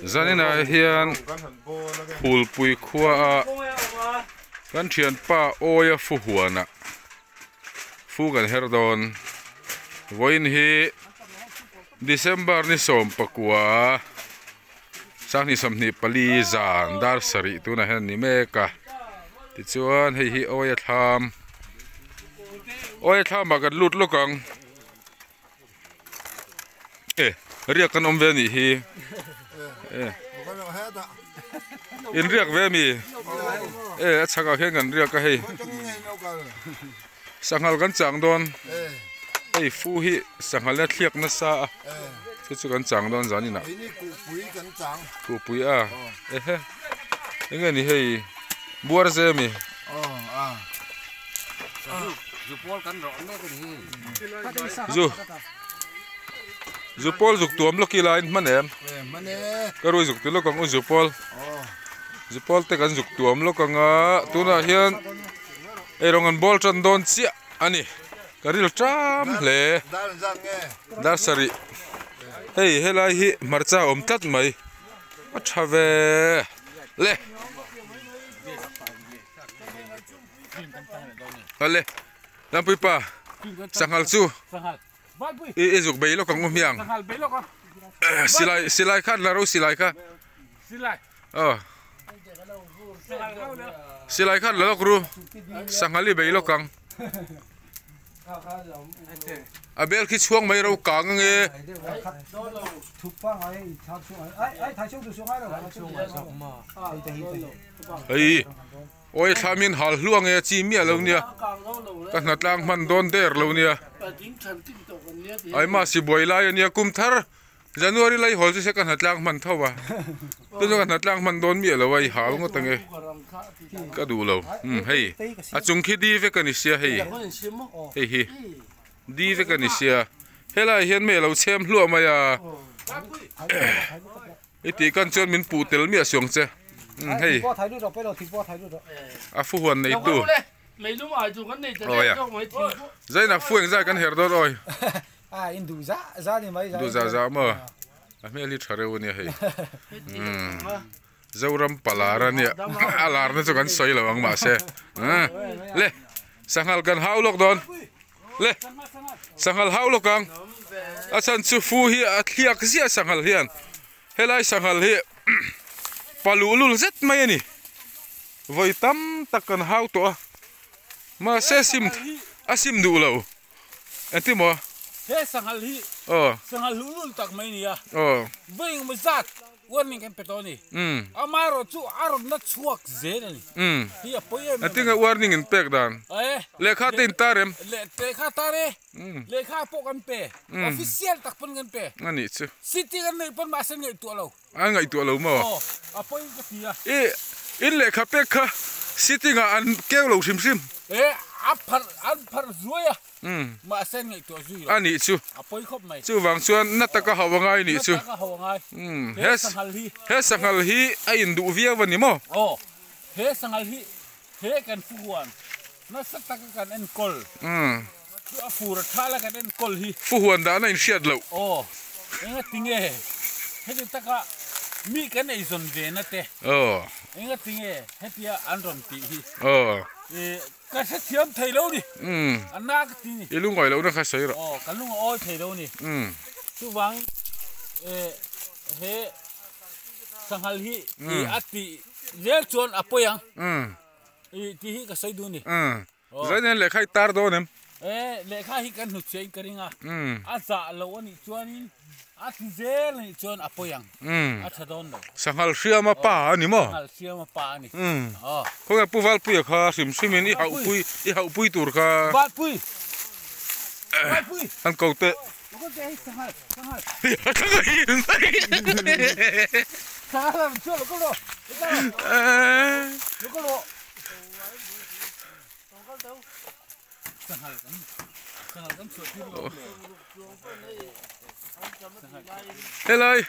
Zaninah hian Phulpui khuaah kan thianpa Awia fu huanah fu kan her dawn. Vawiin hi December ni 19 2024 zan dar sarih tunah hian a ni mek a. Tichuan hei hi Awia thlam Awia thlamah kan lut lawk ang. E riak kan awm ve anih hi e in riak ve ami e a chhakah khian kan riak a hei sanghal kan chang dawn hei fu hi sanghal a thliak nasa a chu chu kan chang dawn zan inah kuhpui a ehe enge ni hei buar ze ami. Zu zu pawl zuk tuam lawk ila in hman em ka rui zuk ti lawk ang u zu pawl zu pawl te kan zuk tuam lawk ang a tunah hian eirawng an bawl tan dawn chiah a ni ka ril ṭam hle dar sarih hei helai hi hmarcha a awm tlat mai a ṭha ve le. Ale Lampuipa sanghal chu i i zuk bei lawk ang u hmiang silai silai kha la ro silai kha aw silai kha la lawk ru sanghal i bei lawk ang a bel khi chhuang mai ro kang ange hei. Awi thla min hal hluah nge chi miah lo nia ka hna tlang hman dawn der lo nia ai ma si buai lai ania kum thar January lai hawl chu se ka hna tlang hman tho a tun chu ka hna tlang hman dawn miah lo a i hal ngawt ange ka duh lo umm hei a chung khi di vek a ni sia hei hei hi di vek a ni sia helaiah hian mei a lo chhem hluah mai a. I tih kan chuan min puh tel miah suang che. Umm hei a fu huan nei tu. Awi a. Zaina fu eng zai kan her dawn awi. Duh zah zah maw. A hmel hi tha reuh ania hei. Umm Zoram palar ania. A lar na chu kan sawi lo ang mahse. Le sanghal kan hau lawk dawn. Le sanghal hau lawk ang a chhan chu fu hi a thliak ziah sanghal hian helai sanghal hi pa luhlul zet mai a ni vawi tam tak kan hau tawh a mahse sim a sim duh lo engtin maw he sanghal hi sanghal luhlul tak mai a ni a vawi engemaw zat Warning kan pe tawh a ni. Amaherawh chu a rawn la chhuak zel a ni. Hi a pawi em em a ni. Engtinge warning in pek dan? Lehkha te in tar em? Lehkha tar e. Lehkha pawh kan pe. Official tak pawn kan pe. A nih chu. City kan neih pawn mahse an ngaihtuah lo. An ngaihtuah lo maw? Aw, a pawi ka ti a. I in lehkha pek kha sitting ah an keu lo hrim hrim. E, a pharh an pharh zuai a. Mahse an ngaihtuah zui lo. A nih chu. A pawi khawp mai. Chuvang chuan na taka hauh a ngai nih chu. Na taka hauh a ngai. He sanghal hi. He sanghal hi a induh viau a ni maw? Aw. He sanghal hi he kan fu huan nasa taka kan enkawl. Chu a fur a thala kan enkawl hi. Fu huan dahna inhriat loh. Aw. Engatinge heti taka mi kan eizawn ve na te. Aw. Engatinge hetia an rawn tih hi. Aw. Ka hrethiam thei lo ni. A na ka ti ni. I lungawi lohna kha sawi rawh. Aw, ka lung a awi thei lo ni. Chuvang he sanghal hi i a tih zel chuan a pawi ang. I tih hi ka sawi duh ni. Zainen lehkha i tar dawn em? E, lehkha hi kan hnutchhiah in ka ring a. A zah loh a nih chuanin A ti zel a nih chuan a pawi ang. A tha dawn lo. Sanghal hriama pa a ni maw? Sanghal hriama pa a ni. Khawnge Pu Valpuia kha hrim hrimin i hauhpui i hauhpui tur kha. Valpui! Valpui! An ko teh. Sanghal! Sanghal! Sanghal a rawn chhuak lo kal rawh. Lo kal rawh. Helai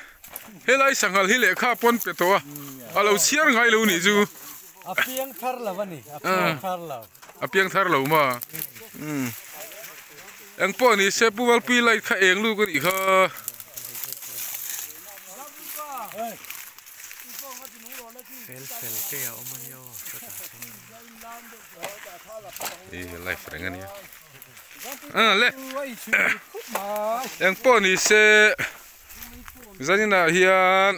helai sanghal hi lehkha pawn pe tawh a a lo chhiar ngai lo nih chu a piang thar lo a ni a piang thar lo a piang thar lo maw eng pawh ni se Pu Valpui light kha eng lut a nih kha. Fel fel te a awm a nia aw chutah chuan. I life reng a nia. A le eng pawh ni se zaninah hian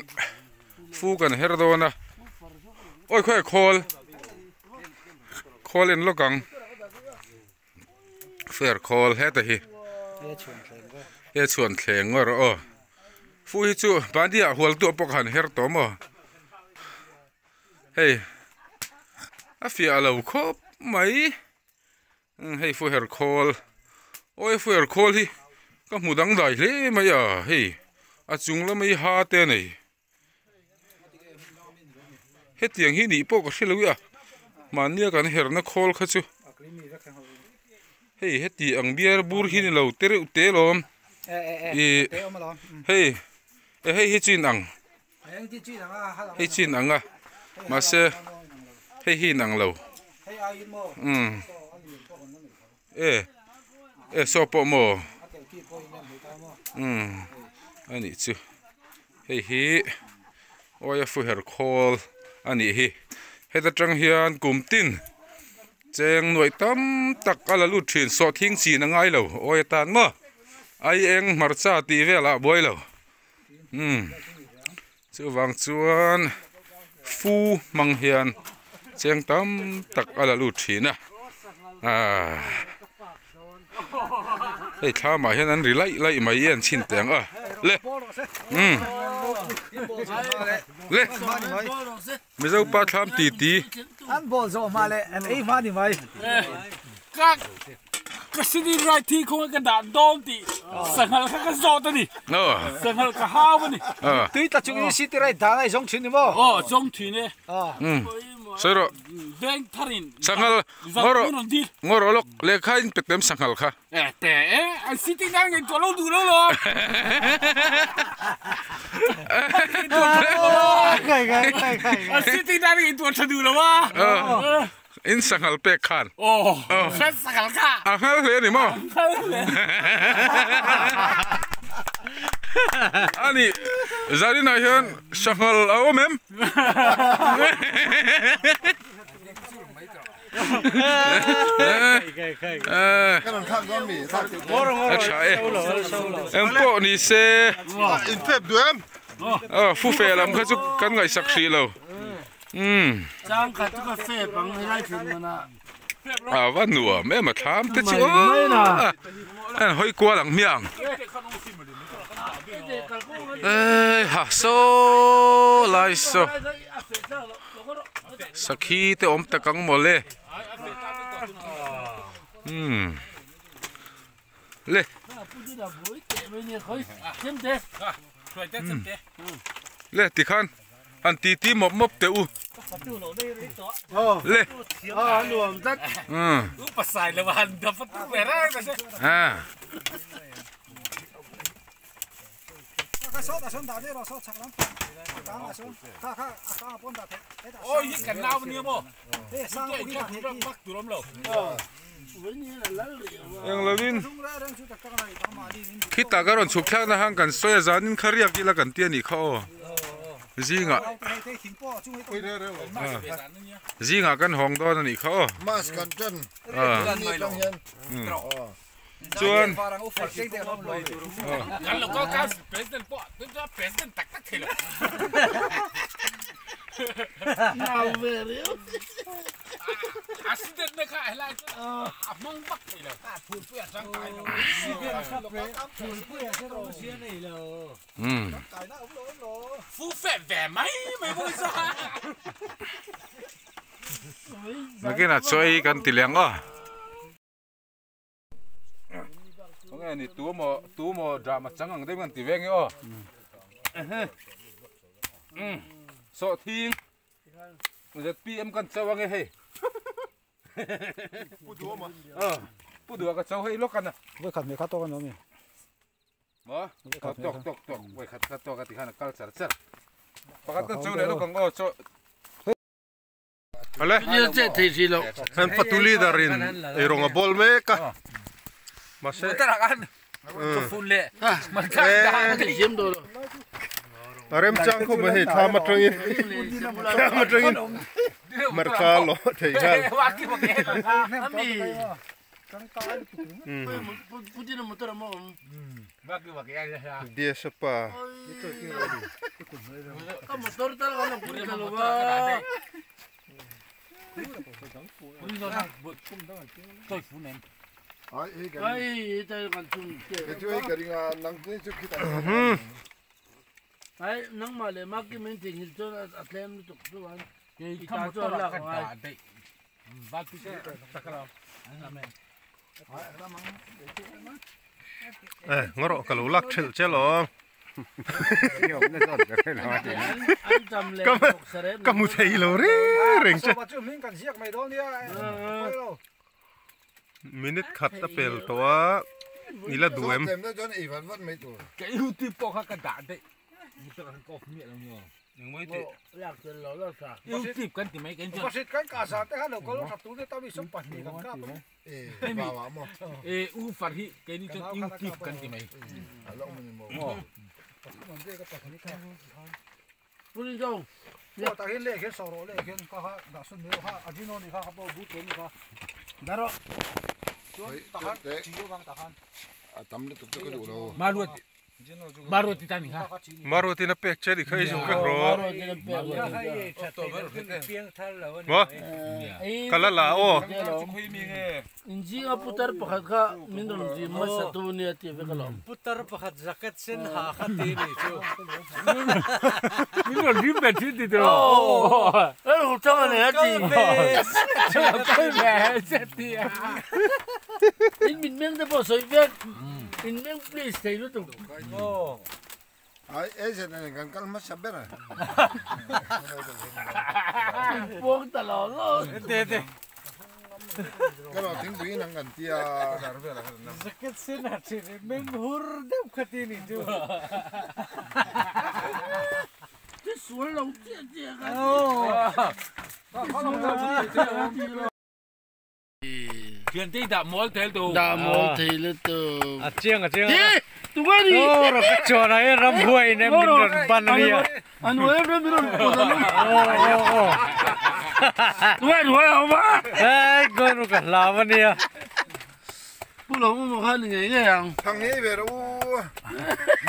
fu kan her dawn a awi khawi khawl khawl en lawk ang fair khawl heta hi he chhuan thleng ngawr aw fu hi chu mahni ah hual tu pawh ka han her tawh maw hei a fiah lo khawp mai. Hei fuher khawl awi fuher khawl hi ka hmu dangdai hle mai a hei a chung lama hi ha te a nei hetiang hi nih pawh ka hre lo i a mahnia kan herna khawl kha chu hei heti ang biar bur hi ni lo te reuh te lawm ih hei eh hei hi chu inang hei chu inang a mahse hei hi inang lo umm e e saw pawh maw umm a nih chu hei hi awia fuher khawl a nih hi heta tang hian kum tin cheng nuaih tam tak a la lut thin sawhthing chin a ngai lo awia tan maw ai eng hmarcha tih velah buai lo. Umm chuvang chuan fu hmang hian cheng tam tak a la lut thin a ahh hei thlamah hian an ri laih laih mai i an chhin teh ang a le umm le mizo pa thlam ti ti. An bawl zawh hma leh an ei hma ni mai. Ka sinin rai thi khawnga ka dah dawn tih sanghal kha ka zawt a ni. Sanghal ka hau a ni. Tui tla chung in city rai dan a i zawng thin ni maw? Aw, zawng thin e. Sawi rawh. Veng tharin Sanghal ngaw rawh, ngaw rawh lawk, lehkha in pe tem sanghal kha. E te e, an city nan ngaihtuah lo duh lo lo. An city nan ngaihtuah tha duh lo a. In sanghal pek khan. Aw, hret sanghal kha. A nghal hle a ni maw? A nghal hle. A nih, zaninah hian sanghal a awm em? A tha e. Engpawh ni se. In fep duh em? Aw, fufe lam kha chu kan ngaihsak hrih lo. Umm. Chang khat chu ka fep ang helai thlen man ah. A va nuam em a thlam te chu aw an hawi kual ang hmiang. Ei ha saw lai saw sakhi te awm tak ang mawle. Umm le. Le tikhan. Han ti ti mawp mawp teh u. Le. Eng lovin khitah ka rawn chhuk thlakna hang kan sawi a zanin kha riak ila kan ti a nih kha aw zingah zingah kan hawng dawn a nih kha aw chuan Nakinah chaw ei kan ti leh ang aw. Enge ni tu maw tu maw drama chang ang deuh kan ti ve nge aw. Sawhthing ZPM kan cho ange hei. Pu duha maw? Aw pu duha ka cho hei lawk a na. Vawikhat hmeh kha tawk a ni awm e. Maw? Tawk tawk tawk vawikhat kha tawk a ti khan a kal char char. Pakhat kan cho leh lawk ang aw chaw. Ale. An fatu leader in eirawng a bawl mek a. Mahse. Arem chang kho ba hei thlam atangin thlam atangin marcha lo thei ngal Diesapa Ai nang ma le ma ki min thing hil chuan a tlem lutuk chuan i ta chuan lak a ngai. Eh ngawrh ka lo lak thelh che lo. Ka mu thei lo reng reng che. Minute khat a pel tawh a i la duh em. Maruatin a pek che dikha ei zo vek rawh. Maw? Ka la la aw. Inzinga putar pakhat kha min rawn zim hmasa tu nia tih vek alawm. Putar pakhat jacket sen ha kha ti ni chu. Min rawn rim ve thin ti tiraw. Ei hu chang a nei a ti. Kal ve che ti a. In mit meng te pawh sawi vek. In meng please thei lutuk. Ai agent a kan kal hmasa ber a. In puang ta lo lo. Te te. Ka lo thingpui in ang kan tia. Jacket sen a thin meng hur deuh kha ti ni chu. Ti sual lo chiah chiah ka ti. Thiante dah mawl thei lutuk. Dah mawl thei lutuk. A chiang a chiang. Hi! Tunga ni. Aw rawh ka chuan ah hian ramhuai in em min rawn ban a nia. An huai em min rawn pawt a ni. Aw aw aw. Tunga an huai a awm a. Hei goal ru ka hlau a nia. Pu lo awm kha ni ngei ngei ang. Thang ngei ve rawh u.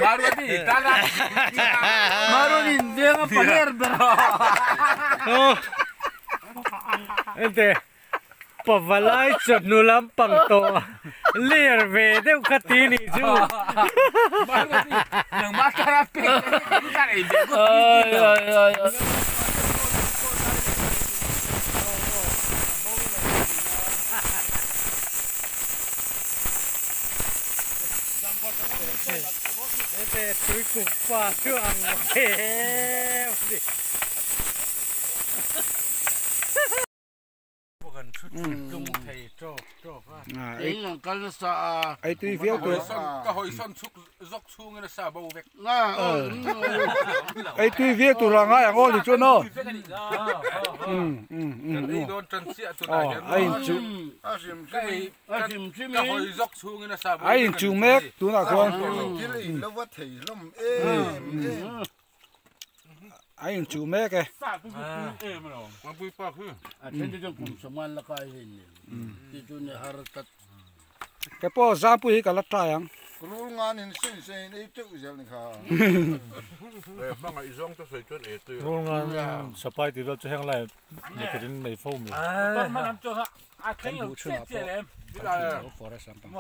Maruati tana. Maruati in veng a paler ber. Aw. Ente. Pavalai chawhnu lampang tawh ler ve deuh kha ti nih chu. Tuikuk pa chu ang em a ni. Ei tui viau tur ei tui viau tur a ngai ang aw ni chuan aw a inchuh a inchuh mek tunah chuan. A inchuh mek e. Kei pawh Zampui hi ka la try ang. Kan duh chhunah pawh kan hrilh lo forest lampang.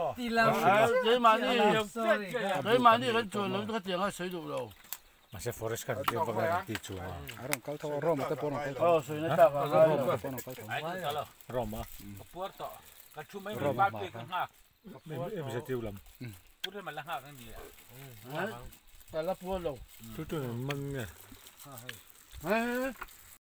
Mahse forest khan tlem vak lai an ti chu a. A rawn kal tho a, Rome te pawh a rawn kal tho. Rome te pawh a rawn kal tho. Rome a. Rome a hma kha. Em zetiu lam. Tu tu man nge.